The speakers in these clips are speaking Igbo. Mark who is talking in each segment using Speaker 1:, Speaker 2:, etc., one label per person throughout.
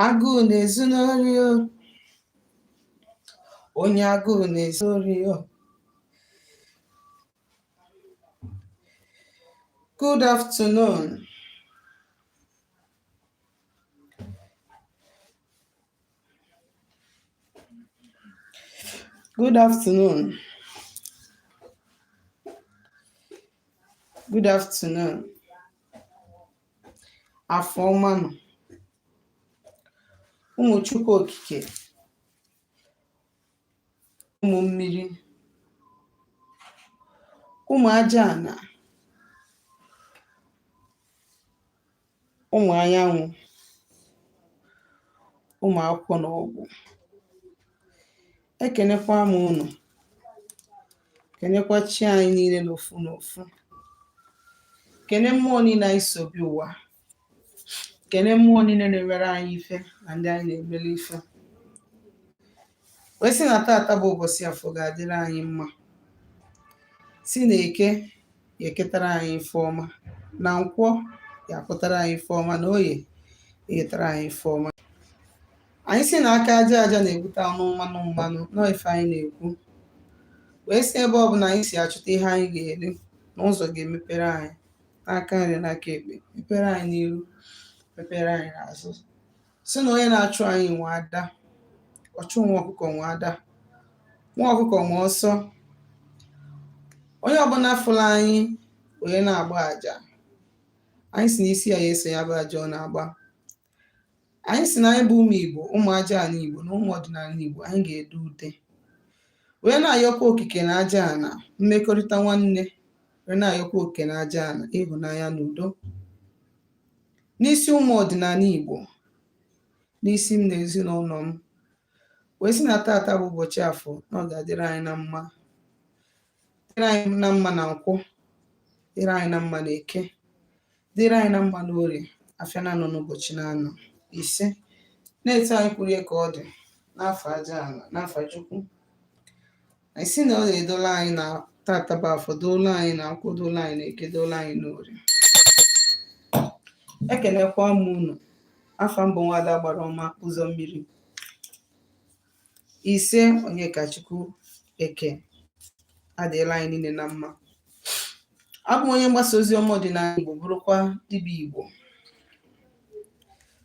Speaker 1: Agụụ na-ezu n'ori o. Onye agụụ na-ezu ori o. Good afternoon. Good afternoon. Good afternoon. Afọ ọma nụ. Ụmụ Chukwu Okike, ụmụ mmiri, ụmụ aja ana, ụmụ anyanwụ, ụmụ akwụkwọ na ọgwụ. Ekenekwa m unu, kenekwa chi anyị niile n'ofu n'ofu, kene mmụọ niile anyị so bịa ụwa, kene mmụọ niile na-emere anyị ife na ndị anyị na-emere ife, wee sị na tata bụ ụbọchị afọ ga-adịrị anyị mma, sị na eke ya eketara anyị ife ọma, na nkwọ ya akwọtara anyị ife ọma, na oye eketara anyị ife ọma. Anyị sị na aka aja aja na-ebute ọnụ mmanụ mmanụ na ọ ife anyị na-ekwu, wee sị ebe ọbụla anyị si achọta ihe anyị ga-eri na ụzọ ga-emepere anyị n'aka nri n'aka ekpe, mepere anyị n'iru, mepere anyị n'azụ. Sị na onye na-achụ anyị nwe ada, ọchụ nwa ọkụkọ nwe ada, nwa ọkụkọ nwe ọsọ. Onye ọbụla fụrụ anyị wee na-agba àjà, anyị sị na isi ya ya eso ya bụ àjà ọ na-agba. Anyị sị na anyị bụ ụmụ Igbo, ụmụ aja ana Igbo na ụmụ ọdịnala Igbo, anyị ga-ede ude wee na-ayọkwa okike na aja ana mmekọrịta nwanne, wee na-ayọkwa okike na aja ana ịhụnanya na udo n'isi ụmụ ọdịnala Igbo, n'isi m na ezinụlọ m, wee sị na tata bụ ụbọchị afọ, na ọ ga-adịrị anyị na mma, dịrị anyị na mma na nkwọ, dịrị anyị na mma na eke, dịrị anyị na mma na orie, afịa na-anọ n'ụbọchị na-anọ ise. Na-etu anyị kwuru ya ka ọ dị n'afa aja ala, n'afa Chukwu. Anyị sị na ọ na-edola anyị na tata bụ afọ, doola anyị na nkwọ, doola anyị na eke, doola anyị na orie. Ekenekwa m unu. Afa m bụ Nwaada Agbara Ọma Ụzọ Mmiri. Ise Onyekachukwu Eke adịla anyị niile na mma. Abụ m onye mgbasa ozi ọma ọdịnala Igbo, bụrụkwa dibịa Igbo.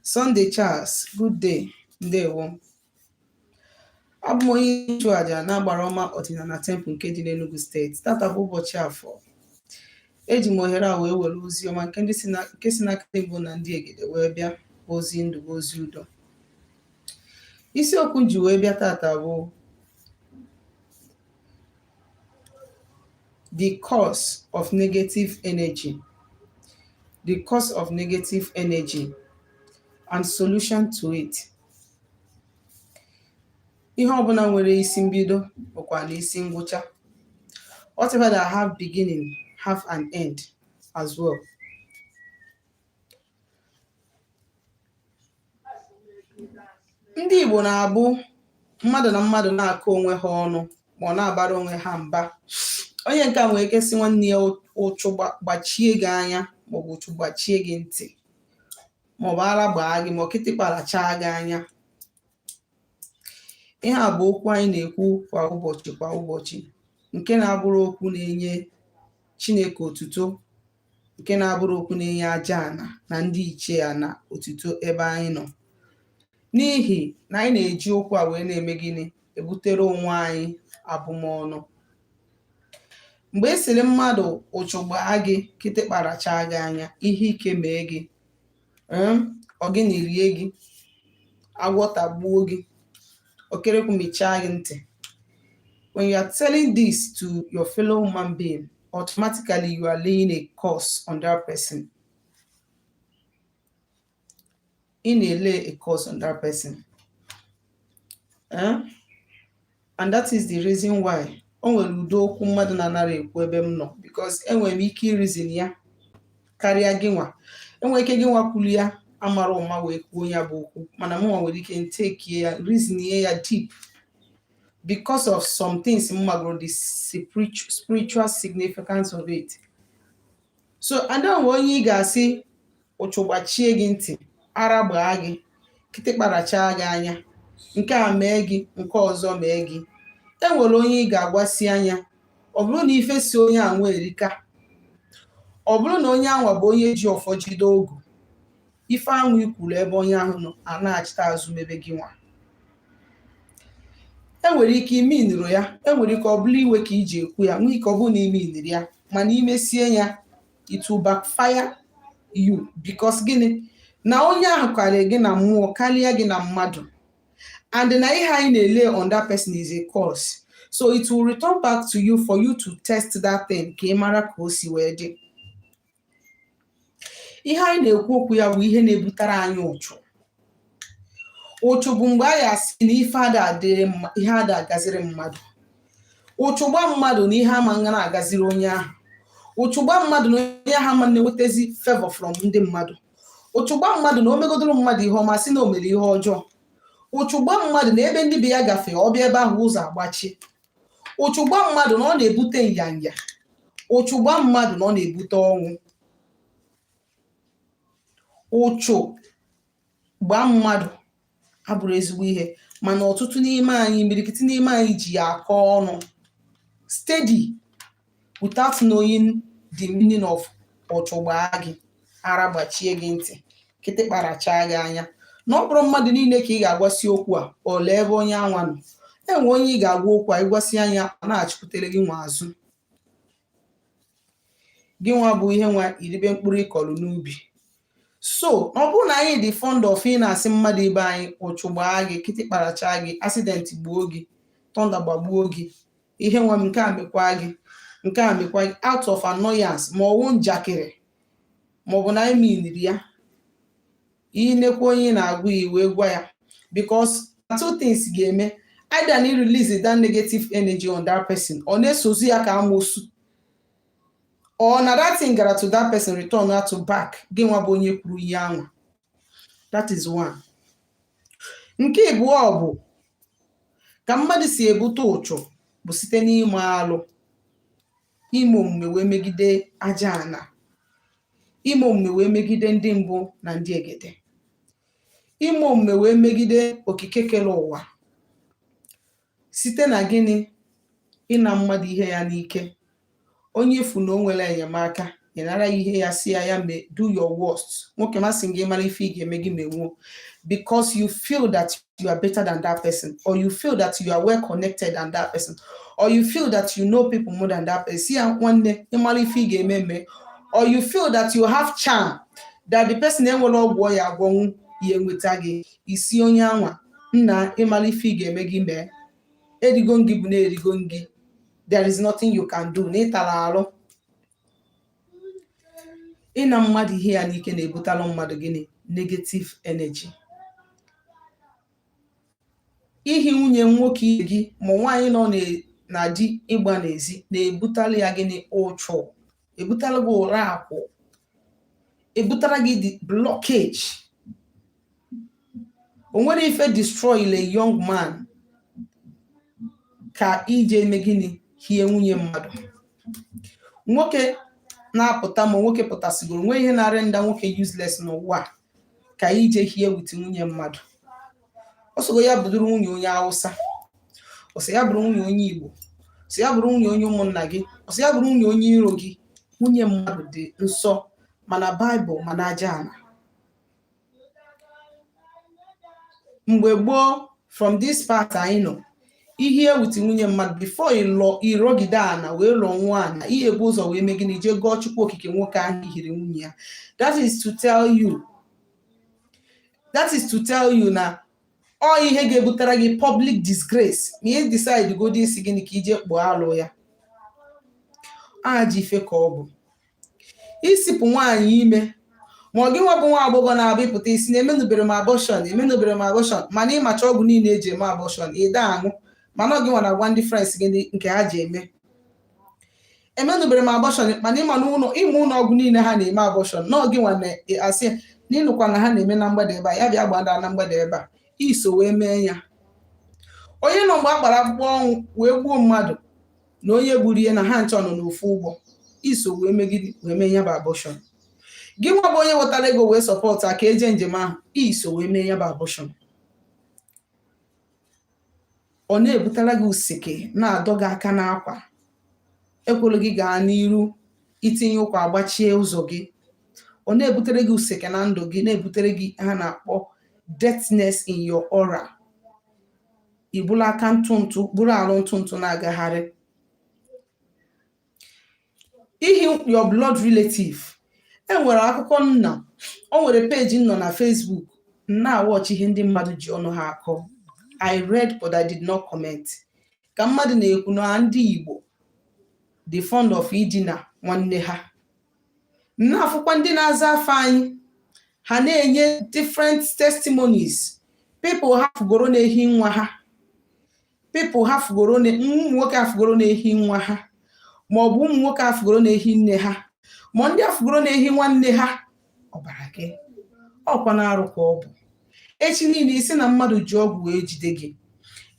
Speaker 1: Sunday Charles, good day, ndewo. Abụ m onye nchụaja na Agbara Ọma Ọdịnala Temple nke dị n'Enugu steeti. Tata bụ ụbọchị afọ. Eji m ohere a wee were ozi ọma nke si n'aka ndị mbụ na ndị egede wee bịa, bụ ozi ndụ, bụ ozi udo. Isiokwu m ji wee bịa tata bụ the cause of negative energy, the cause of negative energy and solution to it. Ihe ọbụla nwere isi mbido bụkwa na isi ngwụcha. Whatever that have beginning have an end as well. Ndị Igbo na-abụ mmadụ na mmadụ na-akọ onwe ha ọnụ ma ọ na-abara onwe ha mba. Onye nke a nwere ike sị nwanne ya, ụchụ gbachie gị anya, maọbụ ụchụ gbachie gị ntị, maọbụ ara gbaa gị, ma kịtịkpa lachaa gị anya. Ihe a bụ okwu anyị na-ekwu kwa ụbọchị kwa ụbọchị, nke na-abụrụ okwu na-enye Chineke otuto, nke na-abụrụ okwu na-enye aja ana na ndị ichie ana otuto ebe anyị nọ, n'ihi na anyị na-eji okwu a wee na-eme gịnị? Ebutere onwe anyị abụmọnụ. Mgbe e sịrị mmadụ ụchụ gbaa gị, kịtịkpa rachaa gị anya, ihe ike mee gị, ọ gịnị rie gị, agwọ tagbuo gị, okerekwu mechaa gị ntị, when you are telling this to your fellow human being, automatically you are laying a curse on that person. Ị na-lay a curse on that person, eh? And that is the reason why o nwere ụdị okwu mmadụ na-anara ekwu ebe m nọ, because enwere m ike ireason ya karịa gị nwa. Enwere ike gị nwa kwuru ya amara ụma wee kwuo ya bụ okwu, mana mụnwa nwere ike ntekie ya, reasonie ya deep, because of some things m magoro, the spiritual significance of it. So and then onye ị ga-asị ụchụ gbachie gị ntị, ara gbaa gị, Kịtịkpa rachaa gị anya, nke a mee gị, nke ọzọ mee gị. E nwere onye ị ga-agwasi anya, ọ bụrụ na ife si onye a nwe erika, ọ bụrụ na onye anwa bụ onye ji ọfọ jide ogu, ife anwụ ikwuru ebe onye ahụ nọ a na-achịta azụ mebe gị nwa. Enwere ike ime iniro ya, enwere ike ọ bụrụ iwe ka iji ekwu ya, nwee ike ọ bụrụ na ime iniri ya, mana imesie ya, it will backfire you, because gịnị? Na onye ahụ karịrị gị na mmụọ, karịa gị na mmadụ, and na ihe anyị na-ele on that person is a curse. So it will return back to you for you to test that thing, ka ị mara ka o si wee dị. Ihe anyị na-ekwu okwu ya bụ ihe na-ebutere anyị ụchụ. Ụchụ bụ mgbe anyị asị na ife ada adịrị, ihe ada agaziri mmadụ. Ụchụ gba mmadụ na ihe ama nga na-agaziri onye ahụ. Ụchụ gba mmadụ na onye ahụ ama na-enwetazi favor from ndị mmadụ. Ụchụ gba mmadụ na o megodoro mmadụ ihe ọma, sị na o mere ihe ọjọọ. Ụchụ gba mmadụ na ebe ndị be ya gafee, ọ bịa ebe ahụ, ụzọ agbachi. Ụchụ gba mmadụ na ọ na-ebute nyanya. Ụchụ gba mmadụ na ọ na-ebute ọnwụ. Ụchụ gbaa mmadụ abụrụ ezigbo ihe, mana ọtụtụ n'ime anyị, imirikiti n'ime anyị, ji ya akọ ọnụ steady without knowing the meaning of ụchụ gbaa gị, ara gbachie gị ntị, kịtịkpa rachaa gị anya. Na ọ bụrụ mmadụ niile ka ị ga-agwasị okwu a, ole ebe onye anwa nọ, enwe onye ị ga-agwa okwu a, ịgwasị anya, ọ na-achịkwutere gị nwa azụ. Gị nwa bụ ihe nwa iribe mkpụrụ ịkọrọ n'ubi. So ọ bụrụ na anyị dị fond of ị na-asị mmadụ ibe anyị, ụchụ gbaa gị, kịtịkpa rachaa gị, accident gbuo gị, thunder gbagbuo gị, ihe nwa m, nke a mekwa gị, nke a mekwa gị, out of annoyance ma ọwụ njakịrị, ma ọ bụ na anyị miniri ya, inekwa onye ị na-agwa ya wee gwa ya, because two things ga-eme: either na release that negative energy on that person, ọ na-esozi ya ka amosu, or na that thing gara to that person, return ya to back gị nwa bụ onye kwuru ihe anwa. That is one. Nke ịbụọ bụ ka mmadụ si ebute ụchụ bụ site n'ime alụ, ime omume wee megide aja ana, ime omume wee megide ndị mbụ na ndị egede, ime omume wee megide okike kere ụwa. Site na gịnị? Ịna mmadụ ihe ya n'ike. Onye efu na o nwere enyemaka, ị nara ya ihe ya, si ya, ya mee, do your worst. Nwoke, masị gị mara ife ị ga-eme gị, menwuo, because you feel that you are better than that person, or you feel that you are well connected than that person, or you feel that you know people more than that person. Si ya, nwanne, ịmara ife ị ga-eme, mee. Or you feel that you have charm that the person enwere ọgwụ ọ ya agwọnwu ya enweta gị isi onye anwa. Nna, ịmara ife ị ga-eme, gị mee. Erigo gị bụ na erigo gị, there is nothing you can do na ịtara arụ. Ịna mmadụ ihe ya n'ike na-ebutalụ mmadụ gịnị? Negative energy. Ihi nwunye nwoke ibe gị, ma nwaanyị nọ na di ịgba n'ezi, na-ebutalụ ya gịnị? Ụchụ. Ebutalụ gị ụra akwụ, ebutara gị the blockage. O nwere ife destroy a young man ka ije eme gịnị? Hie nwunye mmadụ. Nwoke na-apụta, ma nwoke pụtasịgoro nwee ihe na-arị nda nwoke useless n'ụwa a ka ije hie with nwunye mmadụ. Ọsọgo ya bụdụrụ nwunye onye Awụsa, ọsọ ya bụrụ nwunye onye Igbo, ọsọ ya bụrụ nwunye onye ụmụnna gị, ọsọ ya bụrụ nwunye onye iro gị, nwunye mmadụ dị nsọ, mana Baịbụl, mana aja ala. Mgbe gboo, from this part anyị nọ, ihe with nwunye mmadụ, before ịlọ ịrọgide ana wee lụọ nwa ana, ihe bụ ụzọ wee mee gịnị? Jee gọọ Chukwu Okike nwoke ahụ ihiri nwunye ya. That is to tell you na ọ ihe ga-ebutere gị public disgrace ma ị decide godi isi gịnị ka ije kpụọ alụ ya. Aja ife ka ọ bụ isipụ nwaanyị ime, ma ọ gị nwa bụ nwa agbọghọ na-abịa ịpụta isi na emenubere m abortion, emenubere m abortion, mana ịmacha ọgwụ niile eji eme abortion ịda aṅụ, mana ọ gị nwa na-agwa ndị friends gị nke ha ji eme. Emenubere m abortion, mana ịma na ụlọ ịma ụlọ ọgwụ niile ha na-eme abortion, na ọ gị nwa na-asị na ịnụkwa na ha na-eme na mgbede ebe a, ya bịa gbada na mgbede ebe a iso wee mee ya. Onye nọ mgbe a gbara akpụkpọ ọnwụ wee gbuo mmadụ na onye gburu ihe na ha nchọ nọ n'ofu ụgbọ, iso wee megide wee mee ya bụ abortion. Gị nwa bụ onye wetara ego wee support a ka eje njem ahụ, iso wee mee ya bụ abortion. Ọ na-ebutara gị useke, na-adọ gị aka n'akwa, ekwelu gị gaa n'iru, itinye ụkwa agbachie ụzọ gị. Ọ na-ebutere gị useke na ndụ gị, na-ebutere gị ha na-akpọ deadness in your aura. I bụrụ aka ntụ ntụ, bụrụ arụ ntụ ntụ na-agagharị. Ihi your blood relative. E nwere akụkọ nna, o nwere peji nọ na Facebook na-awọchi ihe ndị mmadụ ji ọnụ ha akọ. I read, but I did not comment. Ka mmadụ na-ekwu na ndị Igbo dị fond of idina nwanne ha, na-afụkwa ndị na-aza afọ anyị, ha na-enye different testimonies. People ha fugoro na-ehi nwa ha, people ha fugoro, ụmụ nwoke afugoro na-ehi nwa ha, ma ọ bụ ụmụ nwoke afugoro na-ehi nne ha, ma ndị afugoro na-ehi nwanne ha. Ọbara gị ọkwa na-arụ ka ọ bụ. Echi niile isi na mmadụ ji ọgwụ wee jide gị,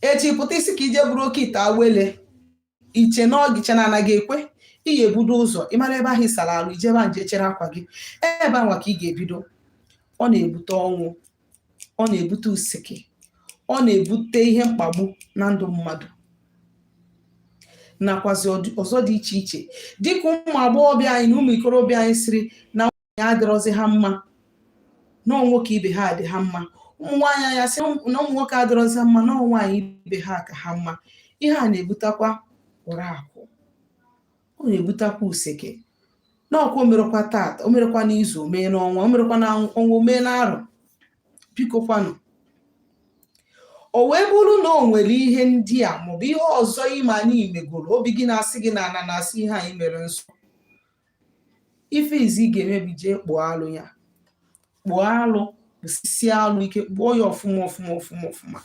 Speaker 1: echi pụta isi ka ije bụrụ oke ite awele iche na ọgịcha na anaghị ekwe. Ị ga-ebudo ụzọ ịmara ebe ahụ ị sara arụ, ijebe nje chere akwa gị ebe anwa ka ị ga-ebido. Ọ na-ebute ọnwụ, ọ na-ebute useke, ọ na-ebute ihe mkpagbu na ndụ mmadụ, nakwazi ọzọ dị iche iche, dịka ụmụ agbọghọbịa anyị na ụmụ ikorobịa anyị siri na nwaanyị adịrọzi ha mma, na nwoke ibe ha dị ha mma. Ụmụ nwaanyị anyị asị na ụmụ nwoke adịrọzi ha mma, na nwaanyị ibe ha ka ha mma. Ihe a na-ebutakwa ụra akwụ, ọ na-ebutakwa useke na ọkwa. O merekwa tata, o merekwa n'izu, o mee n'ọnwa, o merekwa n'ọnwa, o mee n'arọ. Biko kwanụ, o wee bụrụ na o nwere ihe ndị a maọbụ ihe ọzọ ime anyị megoro, obi gị na-asị gị na ana na-asị ihe anyị mere nsọ, ife izi ị ga-eme bụ jee kpụọ alụ ya, kpụọ alụ, kpụsisie alụ ike, kpụọ ya ọfụma ọfụma ọfụma ọfụma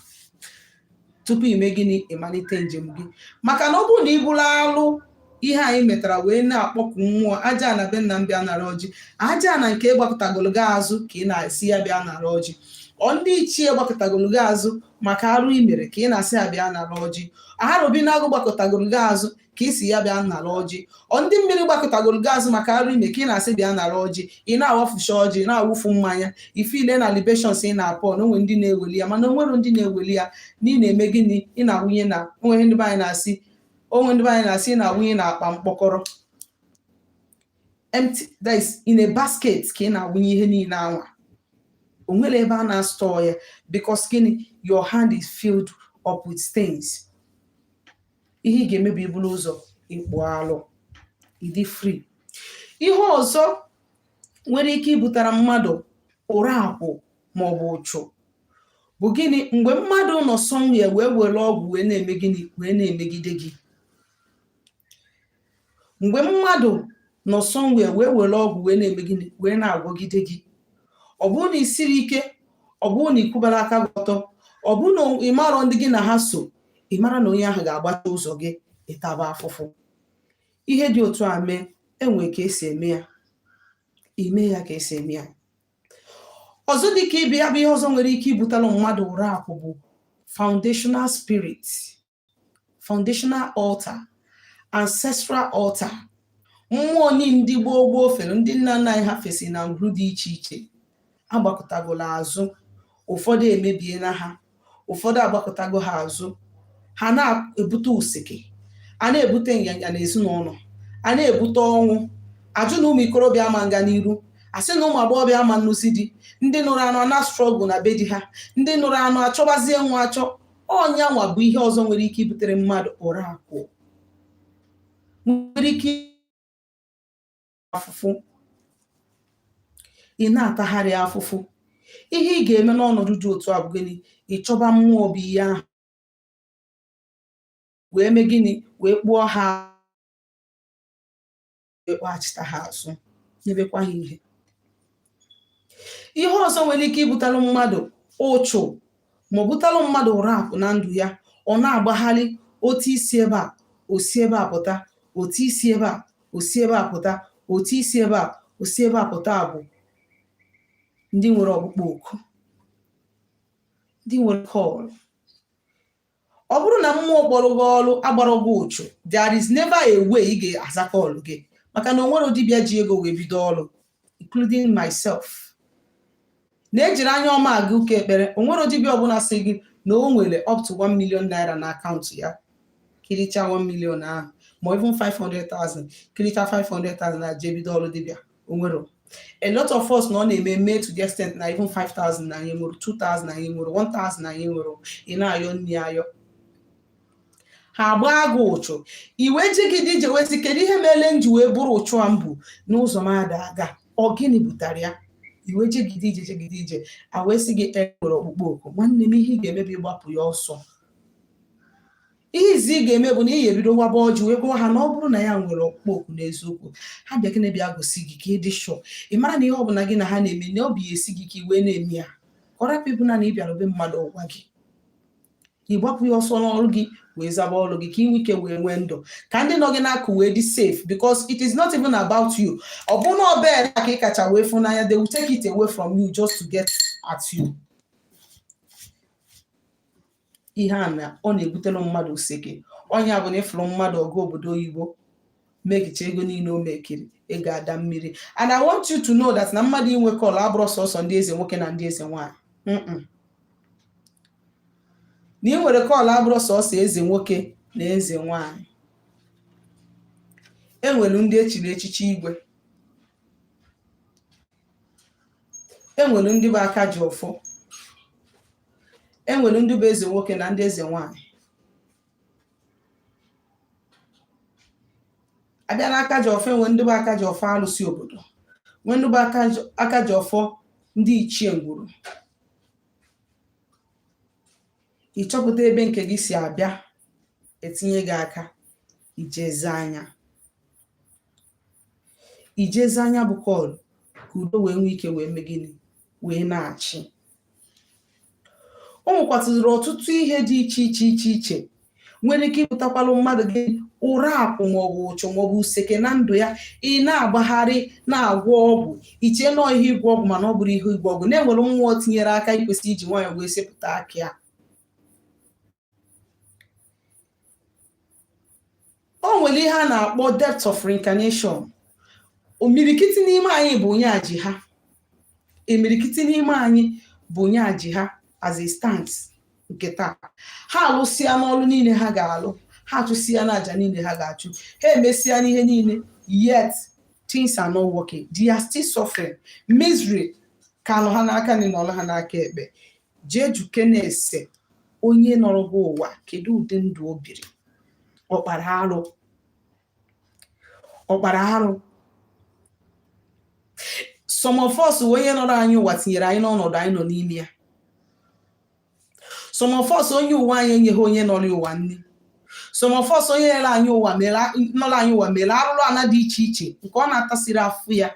Speaker 1: tupu ime gịnị? Ịmalite njem gị. Maka na ọ bụrụ na ị bụrụ alụ ihe anyị metara wee na-akpọku mmụọ aja na be nna m bịa nara ọjị, aja na nke gbakọtagolo gị azụ ka ị na-esi ya bịa nara ọjị, ọ ndị ichie gbakọtagolo gị azụ maka arụ i mere ka ị na-asị ya bịa nara ọjị, aharobi na-agụ gbakọtagolo gị azụ ka ị si ya bịa nara ọjị, ọ ndị mmiri gbakọtagolo gị azụ maka arụ ime ka ị na-asị bịa nara ọjị, ị na-awafucha ọjị, na-awụfu mmanya ifile na libations ị na-apọ na onwe ndị na-eweli ya, mana onwere ndị na-eweli ya na ị na-eme gịnị? Ị na-awụnye na onwe ndị be anyị na-asị, onwe ndị be anyị na-asị ị na-awụnye na akpa mkpọkọrọ empty, that is in a basket, ka ị na-awụnye ihe niile anwa. O nwere ebe a na-store ya, because gịnị? Your hand is filled up with stains. Ihe ị ga-emebi, iburu ụzọ ịkpụ alụ, ịdị free. Ihe ọzọ nwere ike ibutara mmadụ ụra akwụ maọbụ ụchụ bụ gịnị? Mgbe mmadụ nọ somewhere wee were ọgwụ wee na-eme gịnị? Wee na-emegide gị. Mgbe mmadụ nọ somewhere wee were ọgwụ wee na-eme gịnị? Wee na-agwọgide gị. Ọ bụrụ na ị siri ike, ọ bụrụ na ị kwụbara aka gị ọtọ, ọ bụrụ na ị marọ ndị gị na ha so, ị mara na onye ahụ ga-agbacha ụzọ gị, ịtaba afụfụ. Ihe dị otu a mee, enwe ka esi eme ya, ime ya ka esi eme ya. Ọzọ dị ka ibe ya bụ ihe ọzọ nwere ike ibutalụ mmadụ ụra akwụ bụ foundational spirit, foundational altar, ancestral altar, mmụọ ni ndị gboo gboo fere, ndị nna nna anyị ha fesi na ngwuru dị iche iche agbakọtagolo azụ. Ụfọdụ emebiela ha, ụfọdụ agbakọtago ha azụ, ha na-ebute useke, a na-ebute nyanya n'ezinụlọ, a na-ebute ọnwụ. Ajụ na ụmụ ikorobịa ama nga n'iru, asị na ụmụ agbọghọbịa ama nnụzi di, ndị nụrụ anụ na struggle na be di ha, ndị nụrụ anụ achọbazie nwa achọ. Ọnya nwa bụ ihe ọzọ nwere ike ibutere mmadụ ụra akwụ, nwere ike afụfụ, ị na-atagharị afụfụ. Ihe ị ga-eme n'ọnọdụ dị otu a bụ gịnị? Ị chọba mmụọ bụ ihe ahụ wee mee gịnị? Wee kpụọ ha, wee kpọghachita ha azụ, nyebekwa ha ihe. Ihe ọzọ nwere ike ibutalụ mmadụ ụchụ ma ọ butalụ mmadụ ụra akwụ na ndụ ya, ọ na-agbagharị otu isi ebe a, osi ebe a pụta, otu isi ebe a, osi ebe a pụta, otu isi ebe a, osi ebe a pụta, bụ ndị nwere ọkpụkpọ oku, ndị nwere call. Ọ bụrụ na mmụọ kpọrọ gị ọrụ agbara gị ụchụ, there is never a way ị ga-aza call gị, maka na o nwere dibịa ji ego wee bido ọrụ. including myself, na-ejiri anya ọma aga ụka ekpere. O nwere dibịa ọbụla sị gị na o nwere up to 1 million naira na akaụntụ ya, kiricha 1 million ahụ, ma even 500,000, kiricha 500,000 na jee bido ọrụ dibịa. O nwere a lot of us na ọ na-eme eme to the extent na even 5,000 na anyị nwere, 2,000 anyị nwere, 1,000 anyị nwere. Ị na-ayọ nri ayọ, ha agbaa gị ụchụ, iwe jigide ije wezi. Kedu ihe mere m ji wee bụrụ ụchụ a mbụ n'ụzọ m ada aga? Ọ gịnị butere ya? Iwe jegide ije, jegide ije, a wee sị gị e nwere ọkpụkpọ oku. Nwanne m, ihe ị ga-eme bụ ịgbapụ ya ọsọ. Ihe izi ị ga-eme bụ na ị ga-ebido waba ọjị wee gwa ha na ọ bụrụ na ya nwere ọkpụkpọ oku n'eziokwu, ha bịa gịnị, bịa gosi gị ka ị dị sure. Ị mara na ihe ọbụla gị na ha na-eme na obi ya esi gị ka i wee na-eme ya, ka ọ rapụ ịbụ na ị bịara be mmadụ ọgwa gị, ị gbapụ ya ọsọ n'ọrụ gị wee zaba ọrụ gị, ka ị nwee ike wee nwee ndụ, ka ndị nọ gị n'akụ wee dị safe, because it is not even about you. Ọ bụ na ọbee ka ị kacha wee fụ n'anya, they will take it away from you just to get at you. Ihe a na ọ na-ebutere mmadụ useke ọnya bụ na ịfụrụ mmadụ ọgụ obodo oyibo mekicha ego niile o mekiri, ego ada mmiri. And I want you to know that na mmadụ inwe call abụrụ sọsọ ndị eze nwoke na ndị eze nwaanyị. Na ị nwere call abụrụ sọsọ eze nwoke na eze nwaanyị. Enwere ndị echiri echichi igwe, enwere ndị bụ aka ji ọfọ, enwere ndị bụ eze nwoke na ndị eze nwaanyị. Abịa n'aka ji ọfọ, enwe ndị bụ aka ji ọfọ alụsị obodo, nwee ndị bụ aka ji ọfọ ndị ichie ngwuru. Ị chọpụta ebe nke gị si abịa, etinye gị aka, ijeze anya, ijeze anya bụ call, ka udo wee nwee ike wee mee gịnị, wee na-achị. O nwekwatụrụ ọtụtụ ihe dị iche iche iche iche nwere ike ịpụtakwalụ mmadụ gị ụra akwụ maọbụ ụchụ maọbụ useke na ndụ ya. Ị na-agbagharị na-agwọ ọgwụ, iche nọọ ihe ịgwọ ọgwụ, mana ọ bụrụ ihe ịgwọ ọgwụ na-enwere mmụọ tinyere aka, ikwesị iji nwayọọ wee sepụta aka ya. O nwere ihe a na-akpọ debt of reincarnation. Omirikiti n'ime anyị bụ onye aji ha, imirikiti n'ime anyị bụ onye aji ha. As it stands nke taa, ha alụsịa n'ọlụ niile ha ga-alụ, ha achụsịa n'aja niile ha ga-achụ, ha emesịa n'ihe niile, yet things are not working. They are still suffering misery ka nọ ha n'aka na nọrọ ha n'aka ekpe. Jee juke na-ese onye nọrọ gị ụwa, kedu ụdị ndụ o biri? Ọ kpara arụ? Ọ kpara arụ? Some of us, onye nọrọ anyị ụwa tinyere anyị n'ọnọdụ anyị nọ n'ime ya. Some of us, onye ụwa anyị enyeghị onye nọrọ ụwa nne. Some of us, onye nyere anyị ụwa mere, nọrọ anyị ụwa mere arụrụ ana dị iche iche nke ọ na-atasịrị afụ ya.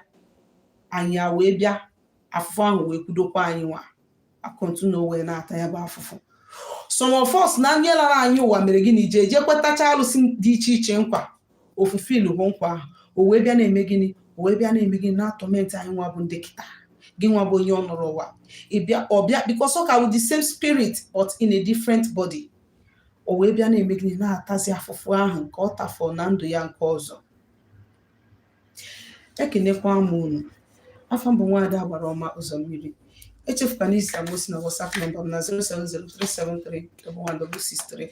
Speaker 1: Anyị a wee bịa, afụfụ ahụ wee kwudokwa anyị nwa akọntụ na wee na-ata ya bụ afụfụ. Some of us, na ndị lara anyị ụwa mere gịnị, jee jee kwetacha alụsị dị iche iche nkwa, ofufe ilu bụ nkwa ahụ, o wee bịa na-eme gịnị, o wee bịa na-eme gịnị, na-atorment anyị nwa bụ ndị kịta. Gị nwa bụ onye ọ nọrọ ụwa, ịbịa ọbịa, because ọ ka with the same spirit but in a different body, o wee bịa na-eme gịnị, na-atazi afụfụ ahụ nke ọ tafọ na ndụ ya nke ọzọ. Ekenekwa m unu. Afọ mbụ, nwaada agbara ọma ụzọ mmiri. Echefukwana izita m ozi na WhatsApp nọmba m na 07037311663,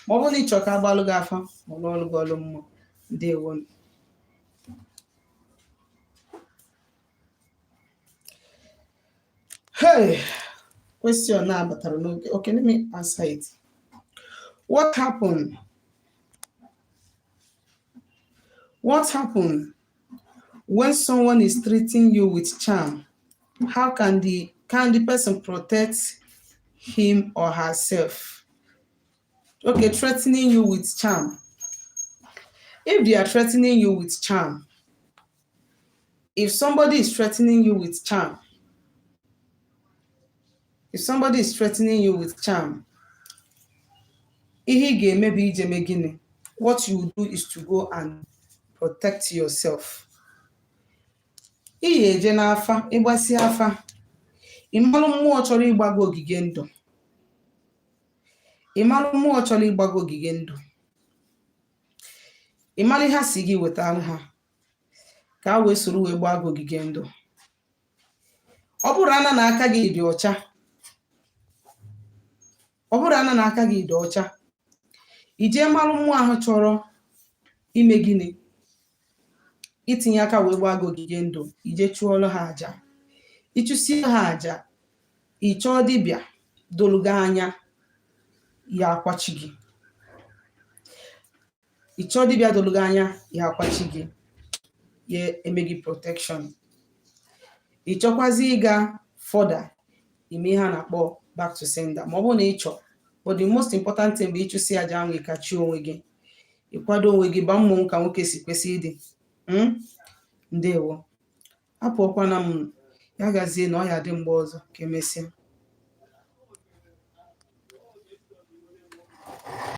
Speaker 1: ma ọ bụrụ na ị chọrọ ka agbalụ gị afa ma ọ lụọlụ gị ọlụ mmụọ. Ndewo. Hey, question now batara n'oge. Okay, let me answer it. What happened? What happened when someone is treating you with charm? How can the person protect him or herself? Okay, threatening you with charm. If they are threatening you with charm, if somebody is threatening you with charm, if somebody is threatening you with charm, ihe ị ga-eme bụ ije mee gịnị? What you do is to go and protect yourself. Ị ga-eje n'afa, ịgbasi afa, ị malụ mmụọ chọrọ ịgba gị ogige ndụ, ị malụ mmụọ chọrọ ịgba gị ogige ndụ, ị malụ ihe ha si gị wetara ha. Ka a wee soro wee gbaa gị ogige ndụ. Ọ bụrụ ana na aka gị dị ọcha, ọ bụrụ ana na aka gị dị ọcha, ijee marụ mmụọ ahụ chọrọ ime gịnị, itinye aka wee gbaa gị ogige ndụ, ije chụọrọ ha àjà. Ịchụsie ha àjà, ị chọọ dibịa dolu gị anya ya akwachi gị. Ị chọọ dibịa dolu gị anya ya akwachi gị, ya eme gị protection. Ị chọkwazi ịga further, ime ihe a na-akpọ back to sender, ma ọ bụrụ na ị chọọ. But the most important thing bụ ịchụsi aja ahụ, ịkachi onwe gị, ịkwado onwe gị, gbaa mmọnwụ ka nwoke si kwesị ịdị. Ndewo, apụọkwana m. Ya gazie na ọ ya dị mgbe ọzọ. Ka emesịa.